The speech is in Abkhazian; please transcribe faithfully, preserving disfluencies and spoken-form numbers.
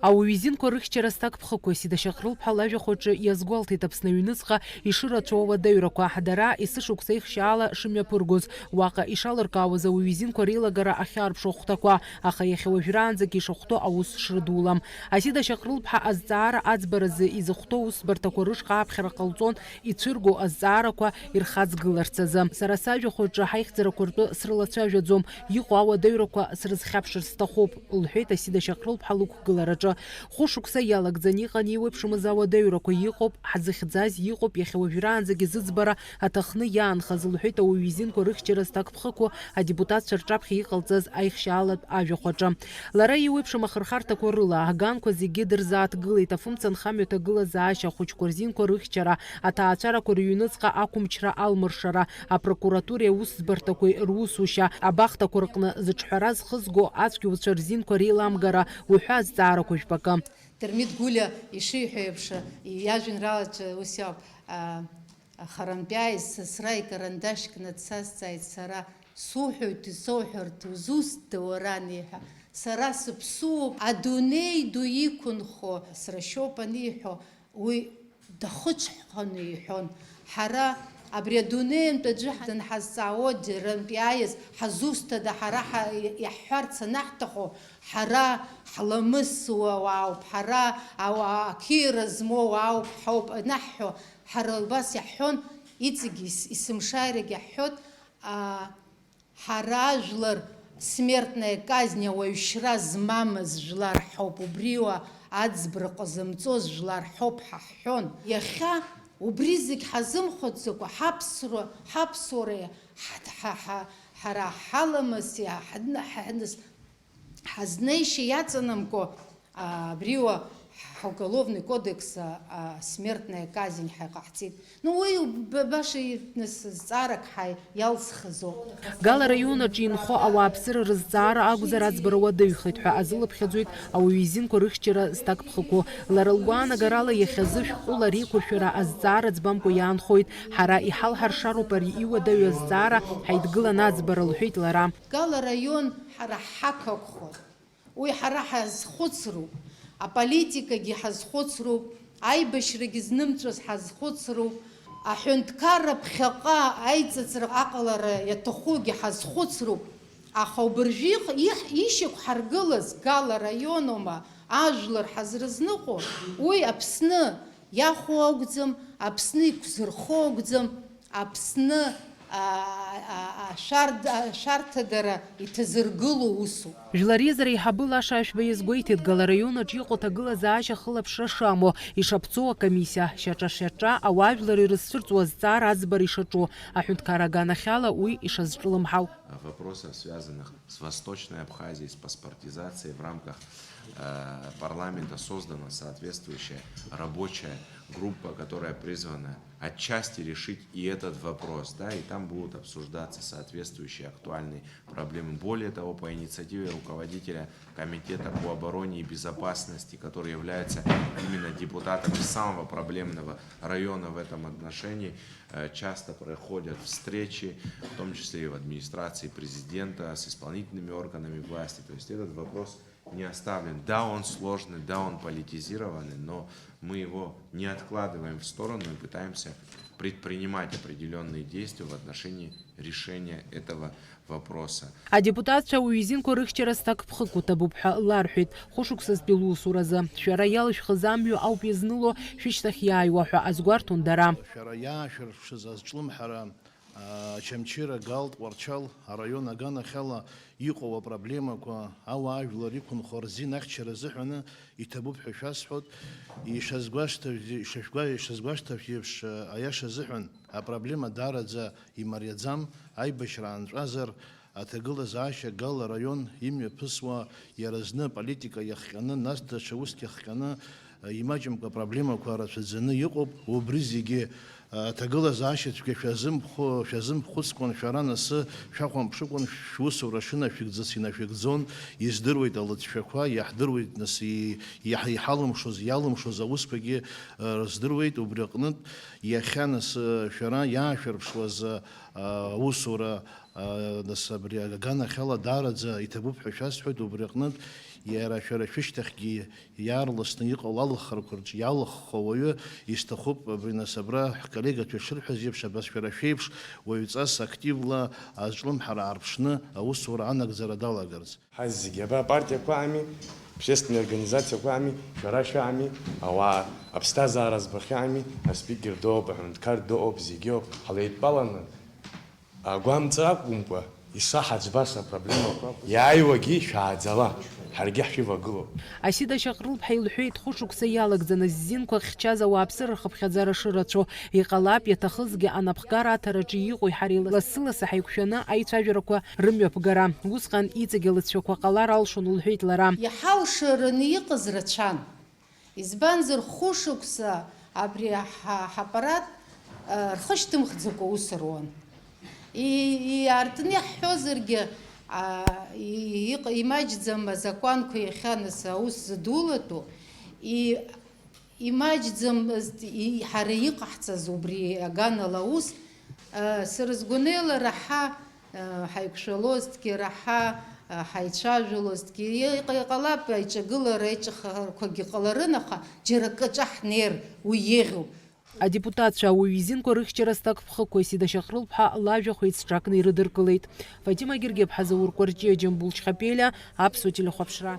Ауаҩы изинқәа рыхьчара зҭакԥхықәу Сида Шьаҟрылԥҳа лажәахәаҿы иазгәалҭеит Аԥсны аҩныҵҟа ишырацәоу ауадаҩрақәа, дара есышықәса ихшьаала шымҩаԥыргоз, уаҟа ишалыркаауаз ауаҩы изинқәа реилагара ахьаарԥшу ахәҭақәа, аха иахьа уажәраанӡагьы ишахәҭоу аус шрыдулам. Асида Шьаҟрылԥҳа азҵаара аӡбаразы изыхәҭоу усбарҭақәа рышҟа аԥхьара ҟалҵон, ицәырго азҵаарақәа ирхаҵгыларц азы. Сара сажәахәаҿы ҳаихьӡарақәа ртәы срылацәажәаӡом, иҟоу ауадаҩрақәа срызхьаԥшыр сҭахуп, лҳәеит Асида Шьаҟрылԥҳа лықәгылараҿы. Хәышықәса иалагӡаны иҟан еиуеиԥшымыз ауадаҩрақәа, иҟоуп, ҳзыхьӡаз иҟоуп, иахьа уажәраанӡагьы зыӡбара аҭахны иаанхаз, лҳәеит ауаҩы изинқәа рыхьчара зҭакԥхықәу адепутатцәа рҿаԥхьа иҟалҵаз аихшьаалатә ажәахәаҿы. Лара еиуеиԥшым ахырхарҭақәа рыла, аганқәа зегьы дырзааҭгылеит, афымца анхамҩа аҭагылазаашьа, ахәыҷқәа рзинқәа рыхьчара, аҭаацәарақәа рыҩныҵҟа ақәымчра алмыршара, апрокуратуреи аусӡбарҭақәеи русушьа, абахҭақәа рҟны зыҿҳәара зхызго ацәгьауцәа рзинқәа реиламгара уҳәа азҵаарақәа жәпакы. Дырмит Гәлиа ишиҳәо еиԥш, иажәеинраалаҿы ус иауп, а, харантәи ааиз сасра икарандашь кны дсазҵааит сара, суҳәоит, исоуҳәарҭоу зусҭда уара аниҳәа, сара сыԥсуоуп, адунеи ду иқәынхо срашьоуп аниҳәо, уи дахыҽҳәаны иҳәон. Ҳара абри адунеи антә аӡәы данҳазҵаауа џьарантә иааиз ҳазусҭада, ҳара ҳа-, иаҳҳәарц анаҳҭаху, ҳара ҳламысуа уаауп, ҳара ауаа ақьиара змоу уаауп ҳауп анаҳҳәо, ҳара убас иаҳҳәон, иҵегь ис-, есымшааирагь иаҳҳәот, а, ҳара ажәлар смертная казнь ауаҩшьра змамыз жәлар ҳауп, убриоуа аӡбра ҟазымҵоз жәлар ҳауп ҳа ҳҳәон. Иахьа убри зегь ҳазымхәыцӡакәа, ҳаԥсуара, ҳаԥсуара ҳа-, ҳа-, ҳа-, ҳара ҳаламыси ҳа-, ҳа-, ҳа-, ҳазнеишьа иаҵанамкәа, а, абриоуа ҳуголовный кодекс, а, а, смертная казнь ҳәа иҟаҳҵеит. Ну, уи б-, баша и-, нас зҵаарак ҳа-, иалсхызоуп. Гала араион аҿы инхо ауааԥсыра рызҵаара акәзар аӡбара уадаҩхеит ҳәа азылыԥхьаӡоит ауаҩы изинқәа рыхьчара зҭакԥхықәу. Лара лгәаанагарала иахьазы шәҟәыла реиқәыршәара азҵаара ӡбамкәа иаанхоит. Ҳара иҳалҳаршароуп ари иуадаҩу азҵаара, ҳаидгылан аӡбара, лҳәеит лара. Гала араион ҳара ҳақәхоит. Уи ҳара ҳазхәыцроуп, аполитикагьы ҳазхәыцроуп, аибашьрагьы знымҵәаз ҳазхәыцроуп, аҳәынҭқарра ԥхьаҟа аиҵыҵра аҟалара иаҭахугьы ҳазхәыцроуп, аха убыржәы их-, ишьақәҳаргылаз Гала араионума ажәлар ҳазрызныҟәо, уи Аԥсны иахәо акәӡам, Аԥсны иқәзырхо акәӡам, Аԥсны, а, а, а, ашәарҭ-, ашәарҭадара иҭазыргыло усуп. Жәлар реизара аиҳабы Лаша Ашәба иазгәеиҭеит, Гала араион аҿы иҟоу аҭагылазаашьа ахылаԥшра шамоу, ишаԥҵоу акомиссиа, шьаҿа-шьаҿа ауаажәлар ирызцәырҵуа азҵаара аӡбара ишаҿу, аҳәынҭқарра аганахьала уи ишазҿлымҳау. Вопросов, связанных с Восточной Абхазией, с паспортизацией, в рамках, э, парламента создана соответствующая рабочая группа, которая призвана отчасти решить и этот вопрос, да, и там будут обсуждаться соответствующие актуальные проблемы. Более того, по инициативе руководителя Комитета по обороне и безопасности, который является именно депутатом из самого проблемного района в этом отношении, э, часто проходят встречи, в том числе и в администрации президента, с исполнительными органами власти. То есть этот вопрос не оставлен. Да, он сложный, да, он политизированный, но мы его не откладываем в сторону и пытаемся предпринимать определённые действия в отношении решения этого вопроса. Адепутатцәа ауаҩы изинқәа рыхьчара зҭакԥхықәу ҭабуп ҳәа ларҳәеит. Хәышықәсазтәи лусуразы шәара иалышәхыз амҩа ауп иазныло шәышьҭахь иааиуа ҳәа азгәарҭон дара. Шәара иаашәырԥшыз азҿлымҳара, а, Очамчыра, Гал, Тҟәарчал араион аганахьала иҟоу апроблемақәа, ауаажәлар иқәынхо рзин ахьчара азыҳәаны иҭабуп ҳәа шәасҳәоит. Ишазгәашҭажь-, ишашәгәа-, ишазгәашҭажә еиԥш, аиаша азыҳәан, апроблема даараӡа имариаӡам. Аибашьра аанҵәазар, аҭагылазаашьа Гал араион имҩаԥысуа, иара зны аполитика иахҟьаны, нас даҽа уск иахҟьаны, имаҷымкәа апроблемақәа рацәаӡаны иҟоуп. Убри зегьы аҭагылазаашьа цәгьа шәазымхәы-, шәазымхәыцкәан, шәара насы шәахәамԥшыкәан, шәусура шынашәыгӡац инашәыгӡон, издыруеит алыҵшәақәа, иаҳдыруеит нас и-, иаҳ-, иҳалымшоз, иалымшоз аусқәагьы, э, рыздыруеит. Убри аҟнытә, иахьа нас, э, шәара иаашәырԥшуаз, э, аусура, э, нас абри аганахьала даараӡа иҭабуп ҳәа шәасҳәоит. Убри аҟнытә, Иара шәара шәышьҭахьгьы иаарласны иҟало алахарақәа рҿы иалахәхо ауаҩы исҭахуп, абри нас абра ҳколлегацәа ишырҳәаз еиԥш, абас шәара шәеиԥш уаҩҵас активла азҿлымҳара аарԥшны аусура анагӡара далагарц. Ҳазегьы, абра апартиақәа ами, общественные организациақәа ами, шәара шәами, ауаа аԥсҭазаара збахьами, аспикер доуп, аҳәынҭқар доуп, зегьы ауп, ҳлеидтәаланы, агәамҵра акәымкәа, исаҳаӡбаз апроблемақәа, иааиуагьы шәааӡала, ҳаргьы ҳшәывагылоуп. Асида Шьаҟрылԥҳа илҳәеит, хәышықәса иалагӡаны ззинқәа хьчаз ауааԥсыра рхыԥхьаӡара шырацәоу. Иҟалап, иаҭахызгьы анапхгара аҭараҿы иҟоу ҳареи лассы-лассы ҳаиқәшәаны аицәажәарақәа рымҩаԥгара. Усҟан иҵегь алыҵшәақәа ҟалар алшон, лҳәеит лара. Иҳалшараны иҟаз рацәан. Избанзар, хәышықәса абри ҳа-, ҳаппарат, а, рхы шьҭымхӡакәа аус руан. И-, иаартны иаҳҳәозаргьы, а, и-, иҟ-, имаҷӡам азакәанқәа иахьа нас аус зыдулатәу, и-, имаҷӡамызт и-, ҳара иҟаҳҵаз убри аганала аус, а, сара сгәанеилара ҳа, а, ҳаиқәшәалозҭгьы, раҳа, а, ҳаицәажәалозҭгьы, иҟ-, иҟалап аиҿагылара, аиҿыхарақәагьы ҟаларын, аха џьара акаҿа ҳнеир уи еиӷьуп. Адепутатцәа ауаҩы изинқәа рыхьчара зҭакԥхықәу Асида Шьаҟрылԥҳа лажәахә еицҿакны ирыдыркылеит. Фатима Гергеԥҳа, Заур Кәарҷиа, Џьамбул Чхапелиа, Аԥсуа телехәаԥшра.